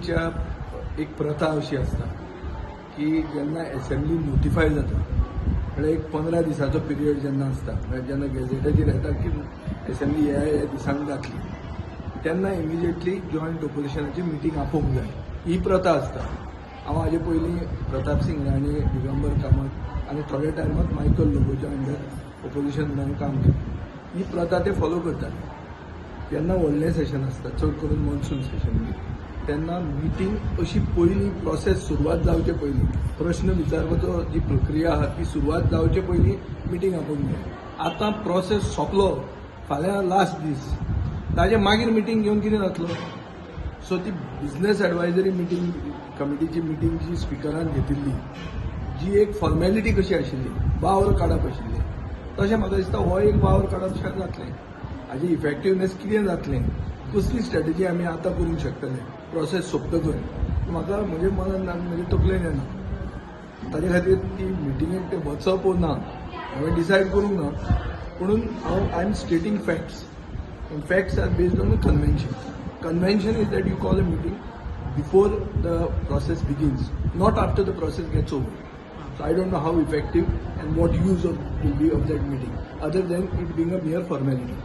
असेंब्लीच्या एक प्रथा अशी आसता की जेन्ना एसेंब्ली नोटिफाय जाता, म्हळ्यार एक 15 दिसांचो पिरियड जेन्ना आसता, म्हळ्यार जेन्ना गॅझेटाचेर येता की एसेंब्ली ह्या ह्या दिसांक जातली, तेन्ना इमिजिएटली जॉयंट ऑपोजिशनाची मिटींग आपोवंक जाय, ही प्रथा आसता. हांव हाजे पयलीं प्रताप सिंग राणे, दिगंबर कामत आनी थोड्या टायमाक मायकल लोबोच्या अंडर ऑपोजिशन म्हणून काम केलें. ही प्रथा ते फॉलो करताले. जेन्ना व्हडलें सेशन आसता, चड करून मॉन्सून सेशन बी, तेन्ना मिटींग अशी पयलीं प्रोसेस सुरवात जावचे पयलीं, प्रश्न विचारपाचो जी प्रक्रिया आहा ती सुरवात जावचे पयलीं मिटींग आपोवंक जाय. आतां प्रोसेस सोंपलो, फाल्यां लास्ट दीस, ताजे मागीर मिटींग घेवन कितें जातलो? सो ती बिझनेस एडवायजरी मिटींग कमिटीची मिटींग जी स्पिकरान घेतिल्ली, जी एक फॉर्मेलिटी कशी आशिल्ली, वावर काडप आशिल्लें, तशें म्हाका दिसता हो एक वावर काडप शें जातलें. हाजी इफेक्टिवनेस कितें जातलें, कसली स्ट्रॅटेजी आमी आतां करूंक शकतले प्रोसेस सोंपतकच, म्हाका म्हजे मनान ना, म्हजे तकलेन येना. ताजे खातीर ती मिटिंगेक ते वचप वो ना हांवें डिसायड करूंक ना, पुणून हांव I am stating facts, and facts are based on a convention. Convention is that you call a meeting before the process begins, not after the process gets over. So I don't know how effective and what use of will be of that meeting, other than it being a mere formality.